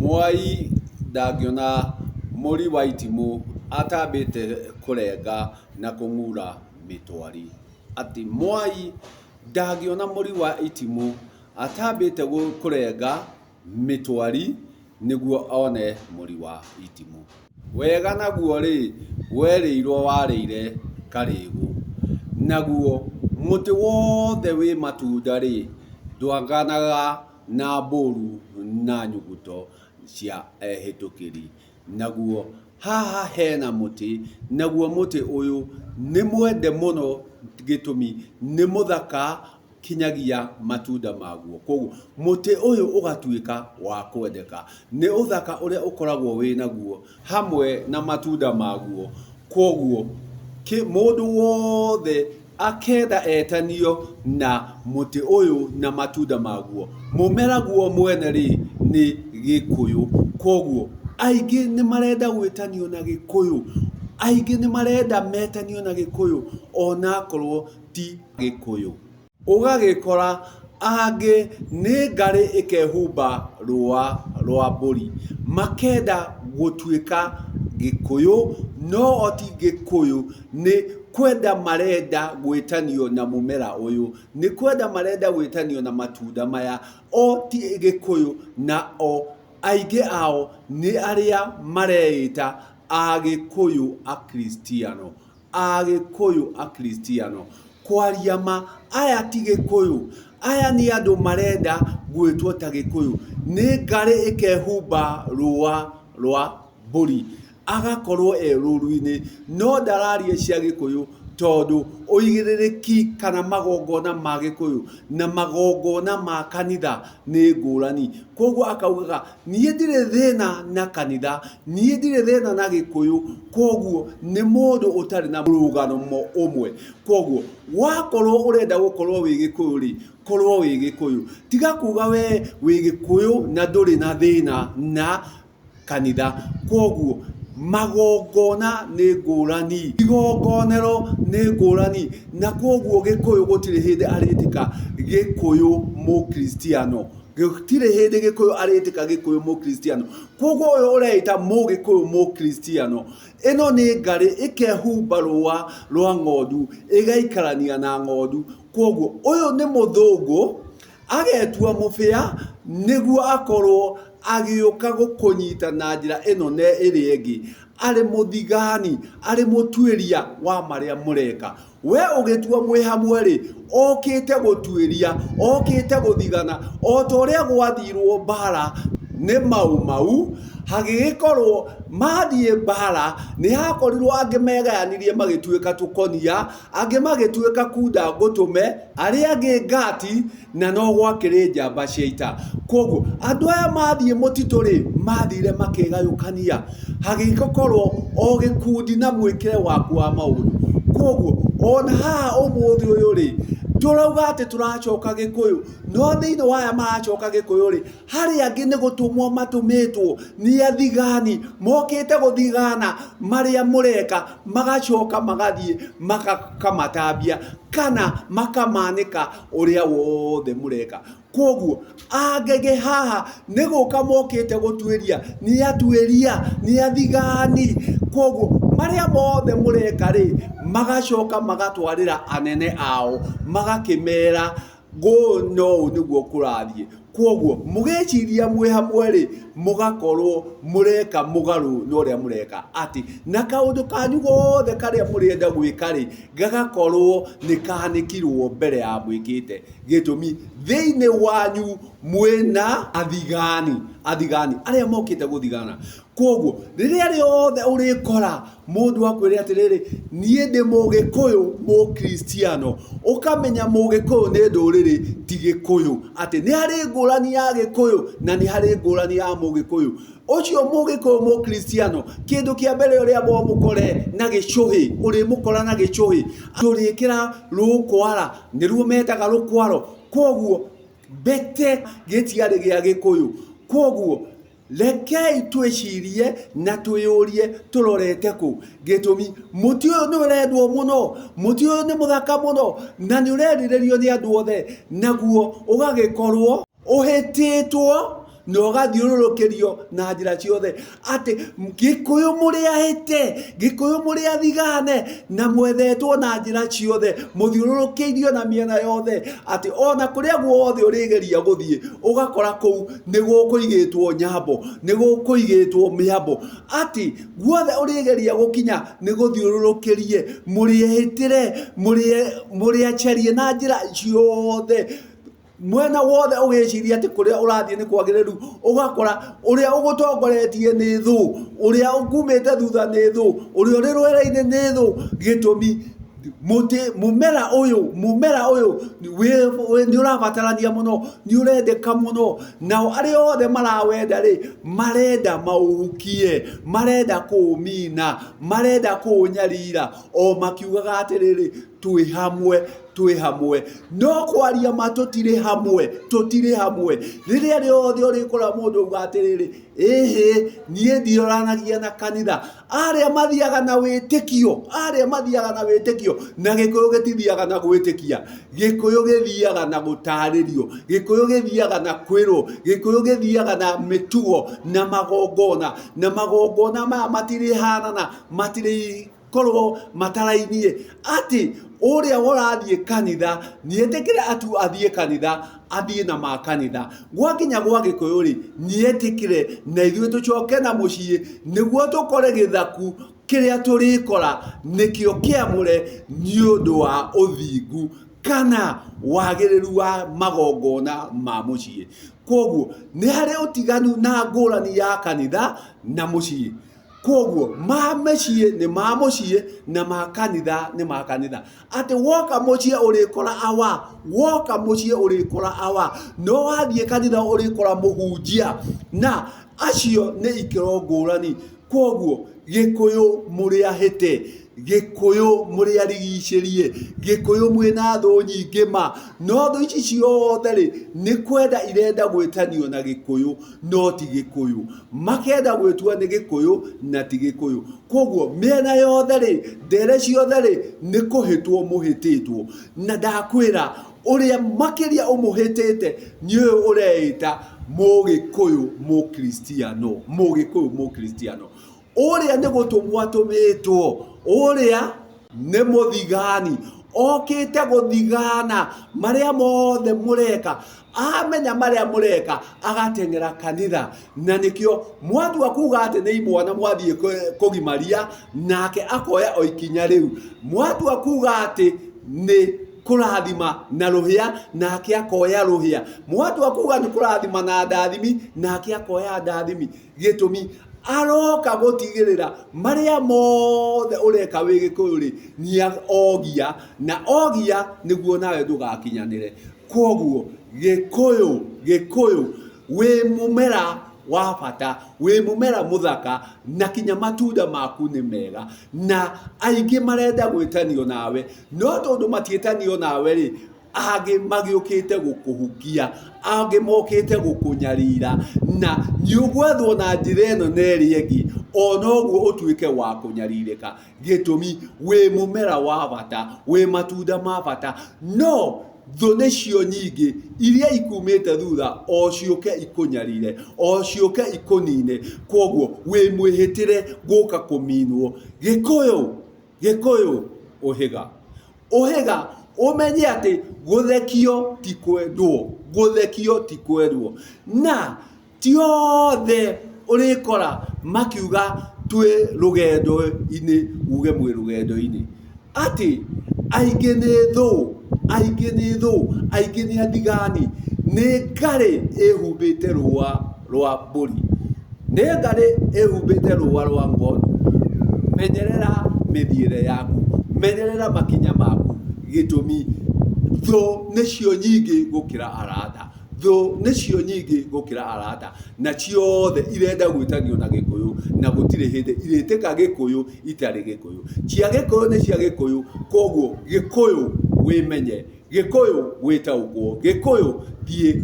Mwai ndangĩona mũri wa itimũ atambĩte kũrenga na kũng'ura mĩtwari. Atĩ mwai ndangĩona mũri wa itimũ atambĩte kũrenga mĩtwari nĩguo one mũri wa itimũ. Wega naguo-rĩ, werĩirwo warĩire karĩgũ. Naguo mũtĩ wothe wĩ matunda-rĩ, ndwaganaga na mbũru na nyuguto cia ehĩtũkĩri. Naguo haha hena mũtĩ, naguo mũtĩ ũyũ nĩ mwende mũno gĩtũmi nĩ mũthaka kinyagia matunda maguo. Koguo mũtĩ ũyũ ũgatuĩka wa kwendeka nĩ ũthaka ũrĩa ũkoragwo wĩ naguo hamwe na matunda maguo. Koguo mũndũ wothe akenda etanio na mũtĩ ũyũ na matunda maguo. Mũmera guo mwene rĩ nĩ gĩkũyũ. Koguo aingĩ nĩ marenda gwĩtanio na gĩkũyũ, aingĩ nĩ marenda metanio na gĩkũyũ onakorwo ti gĩkũyũ. Ũgagĩkora angĩ nĩ ngarĩ ĩkehumba rũa rwa mbũri, makenda gũtuĩka Gĩkũyũ no o ti Gĩkũyũ, nĩ kwenda marenda gwĩtanio na mũmera ũyũ, nĩ kwenda marenda gwĩtanio na matunda maya, o ti Gĩkũyũ na o aingĩ ao nĩ arĩa mareĩta Agĩkũyũ Akristiano. Agĩkũyũ Akristiano. Kwaria ma, aya ti Gĩkũyũ. Aya nĩ andũ marenda gwĩtwo ta Gĩkũyũ. Nĩ ngarĩ ĩkehumba rũa rwa mbũri, agakorwo e rũru-inĩ, no ndararia cia Gĩkũyũ tondũ ũigĩrĩrĩki kana magongona ma Gĩkũyũ na magongona ma kanitha nĩ ngũrani. Koguo akaugaga niĩ ndirĩ thĩna na kanitha, niĩ ndirĩ thĩna na Gĩkũyũ, koguo nĩ mũndũ ũtarĩ na mũrũgamo ũmwe. Koguo wakorwo ũrenda gũkorwo wĩ Gĩkũyũ rĩ, korwo wĩ Gĩkũyũ. Tiga kuga we wĩ Gĩkũyũ na ndũrĩ na thĩna na kanitha. Koguo magongona nĩ ngũrani, igongonero nĩ ngũrani, na koguo Gĩkũyũ gũtirĩ hĩndĩ arĩtĩka Gĩkũyũ mũkristiano. Gũtirĩ hĩndĩ Gĩkũyũ arĩtĩka Gĩkũyũ mũkristiano. Koguo ũyũ ũreĩta mũgĩkũyũ mũkristiano, ĩno nĩ ngarĩ ĩkehumba rũa rwa ng'ondu ĩgaikarania na ng'ondu. Koguo ũyũ nĩ mũthũngũ agetua mũbĩa nĩguo akorwo agĩũka gũkũnyita na njĩra ĩno na ĩrĩa ĩngĩ, arĩ mũthigani, arĩ mũtuĩria wa marĩa mũreka. We ũgĩtua mwĩ hamwe rĩ, okĩte gũtuĩria, okĩte gũthigana, o ta ũrĩa gwathirwo mbara nĩ Mau Mau, hagĩgĩkorwo mathiĩ mbara, nĩ hakorirwo angĩ megayanirie magĩtuĩka tũkonia, angĩ magĩtuĩka kunda ngũtũme, arĩa angĩ ngati, na no gwakĩrĩ njamba cia ita. Koguo andũ aya mathiĩ mũtitũ rĩ, mathire makĩgayũkania, hagĩkorwo o gĩkundi na mwĩkĩre waku wa maũndũ. Koguo ona haha ũmũthĩ ũyũ rĩ, tũrauga atĩ tũracoka Gĩkũyũ, no thĩinĩ wa aya maracoka Gĩkũyũ rĩ, harĩ angĩ nĩ gũtũmwo matũmĩtwo nĩ athigani, mokĩte gũthigana marĩa mũreka, magacoka magathiĩ makamatambia kana makamanĩka ũrĩa wothe mũreka. Koguo angege haha nĩ gũka mokĩte gũtuĩria, nĩ atuĩria, nĩ athigani. Koguo marĩa mothe mũreka rĩ, magacoka magatwarĩra anene ao, magakĩmera ngũũ no ũũ nĩguo kũrathiĩ. Koguo mũgĩciria mwĩ hamwe rĩ, mũgakorwo mũreka mũgarũ na ũrĩa mũreka atĩ, na kaũndũ kanyu gothe karĩa mũrenda gwĩka rĩ, gagakorwo nĩ kanĩkirwo mbere ya mwĩkĩte. Gĩtũmi thĩinĩ wanyu mwĩna athigani, athigani arĩa mokĩte gũthigana. Koguo rĩrĩa rĩothe ũrĩkora mũndũ akwĩre atĩrĩrĩ, niĩ ndĩ mũgĩkũyũ mũkristiano, ũkamenya mũgĩkũyũ nĩ ndũrĩrĩ ti gĩkũyũ, atĩ nĩ harĩ ngũrani ya gĩkũyũ na nĩ harĩ ngũrani ya mũgĩkũyũ. Ũcio mũgĩkũyũ mũkristiano, kĩndũ kĩa mbere ũrĩamba ũmũkore na gĩcũhĩ, ũrĩmũkora na gĩcũhĩ, ndũrĩkĩra rũkwara, nĩruo metaga rũkwaro. Koguo mbete gĩtiarĩ gĩa gĩkũyũ. Koguo rekei twĩcirie na twĩyũrie tũrorete kũ. Gĩtũmi, mũtĩ ũyũ nĩ ũrendwo mũno, mũtĩ ũyũ nĩ mũthaka mũno, na nĩ ũrerirĩrio nĩ andũ othe, naguo ũgagĩkorwo ũhĩtĩtwo Na ũgathiũrũrũkĩrio na njĩra ciothe atĩ Gĩkũyũ mũrĩ ahĩte, Gĩkũyũ mũrĩ athigane na mwethetwo na njĩra ciothe, mũthiũrũrũkĩirio na mĩena yothe, atĩ ona kũrĩa guothe ũrĩgeria gũthiĩ ũgakora kũu nĩ gũkũigĩtwo nyambo, nĩ gũkũigĩtwo mĩambo, atĩ guothe ũrĩgeria gũkinya nĩ gũthiũrũrũkĩrie, mũrĩ ehĩtĩre, mũrĩ acarie na njĩra ciothe. Mwena wothe ũgĩciria atĩ kũrĩa ũrathiĩ nĩ kwagĩrĩru, ũgakora ũrĩa ũgũtongoretie nĩ thũ, ũrĩa ũkumĩte thutha nĩ thũ, ũrĩa ũrĩ rwere-inĩ nĩ thũ. Gĩtũmi mũtĩ, mũmera ũyũ, mũmera ũyũ nĩ ũrabatarania mũno, nĩ ũrendeka mũno, nao arĩa othe marawenda rĩ, marenda maũhukie, marenda kũũmina, marenda kũũnyarira, o makiugaga atĩrĩrĩ, twĩ hamwe, twĩ hamwe. No kwaria ma tũtirĩ hamwe, tũtirĩ hamwe. Rĩrĩa rĩothe ũrĩkora mũndũ auga atĩrĩrĩ, ĩhĩ, niĩ ndiroranagia na kanitha. Arĩa mathiaga na wĩtĩkio, arĩa mathiaga na wĩtĩkio, na Gĩkũyũ gĩtithiaga na gwĩtĩkia. Gĩkũyũ gĩthiaga na gũtarĩrio, Gĩkũyũ gĩthiaga na kwĩrwo, Gĩkũyũ gĩthiaga na mĩtugo na magongona, na magongona maya matirĩhanana, matirĩ korwo matarainie atĩ ũrĩa ũrathiĩ kanitha nĩetĩkĩre atu athiĩ kanitha athiĩ na ma kanitha. Gwakinya gwa Gĩkũyũ rĩ, nĩetĩkĩre na ithuĩ tũcoke na mũciĩ nĩguo tũkore gĩthaku kĩrĩa tũrĩkora nĩkĩo kĩamũre nĩ ũndũ wa ũthingu kana wagĩrĩru wa magongona ma mũciĩ. Kwoguo nĩ harĩ ũtiganu na ngũrani ya kanitha na mũciĩ. Kwoguo ma mĩciĩ nĩ ma mũciĩ na ma kanitha nĩ ma kanitha. Atĩ woka mũciĩ ũrĩkora awa, woka mũciĩ ũrĩkora awa, no wathiĩ kanitha ũrĩkora mũhunjia. Na acio nĩ ikĩro ngũrani. Kwoguo Gĩkũyũ mũrĩ ahĩte, Gĩkũyũ mũrĩ arigicĩrie, Gĩkũyũ mwĩna thũ nyingĩ ma, no thũ ici ciothe rĩ, nĩ kwenda irenda gwĩtanio na Gĩkũyũ no ti Gĩkũyũ. Makenda gwĩtua nĩ Gĩkũyũ na ti Gĩkũyũ. Kwoguo mĩena yothe rĩ, ndere ciothe rĩ, nĩ kũhĩtwo mũhĩtĩtwo. Na ndakwĩra ũrĩa makĩria ũmũhĩtĩte nĩ ũyũ ũreĩta Mũgĩkũyũ Mũkristiano, Mũgĩkũyũ Mũkristiano. Ũrĩa nĩ gũtũmwo atũmĩtwo, ũrĩa nĩ mũthigani, okĩte gũthigana marĩa mothe mũreka, amenya marĩa mũreka agateng'era kanitha. Na nĩkĩo mwatua kuga atĩ nĩ imwana mwathiĩ kũgimaria, nake akoya o ikinya rĩu. Mwatua kuga atĩ nĩ kũrathima na rũhĩa, nake akoya rũhĩa. Mwatua kuga nĩ kũrathima na ndathimi, nake akoya ndathimi. Gĩtũmi, aroka gũtigĩrĩra marĩa mothe ũreka wĩ Gĩkũyũ rĩ, nĩ ogia, na ogia nĩguo nawe ndũgakinyanĩre. Kwoguo Gĩkũyũ, Gĩkũyũ wĩ mũmera wa bata, wĩ mũmera mũthaka, na kinya matunda maku nĩ mega, na aingĩ marenda gwĩtanio nawe, no tondũ matiĩtanio nawe rĩ, angĩ magĩũkĩte gũkũhukia, angĩ mokĩte gũkũnyarira, na nĩ ũgwethwo na njĩra ĩno na ĩrĩa ĩngĩ, ona ũguo ũtuĩke wa kũnyarirĩka. Gĩtũmi, wĩ mũmera wa bata, wĩ matunda ma bata, no thũ nĩcio nyingĩ iria ikumĩte thutha o ciũke ikũnyarire, o ciũke ikũnine, kwoguo wĩ mwĩhĩtĩre gũka kũminwo. Gĩkũyũ, Gĩkũyũ, ũhĩga. Ũhĩga, ũmenye atĩ gũthekio ti kwendwo, gũthekio ti kwendwo. Na ti othe ũrĩkora makiuga twĩ rũgendo-inĩ uge mwĩ rũgendo-inĩ. Atĩ aingĩ nĩ thũ, aingĩ nĩ thũ, aingĩ nĩ athigani, nĩ ngarĩ ĩhumbĩte rũa rwa mbũri. Nĩ ngarĩ ĩhumbĩte rũa rwa ng'ondu. Menyerera mĩthiĩre yaku, menyerera makinya maku, gĩtũmi thũ nĩcio nyingĩ gũkĩra arata. Thũ nĩcio nyingĩ gũkĩra arata, na ciothe irenda gwĩtanio na Gĩkũyũ, na gũtirĩ hĩndĩ irĩtĩka Gĩkũyũ itarĩ Gĩkũyũ. Cia Gĩkũyũ nĩ cia Gĩkũyũ, koguo Gĩkũyũ wĩmenye, Gĩkũyũ wĩtaũkwo, Gĩkũyũ thiĩ.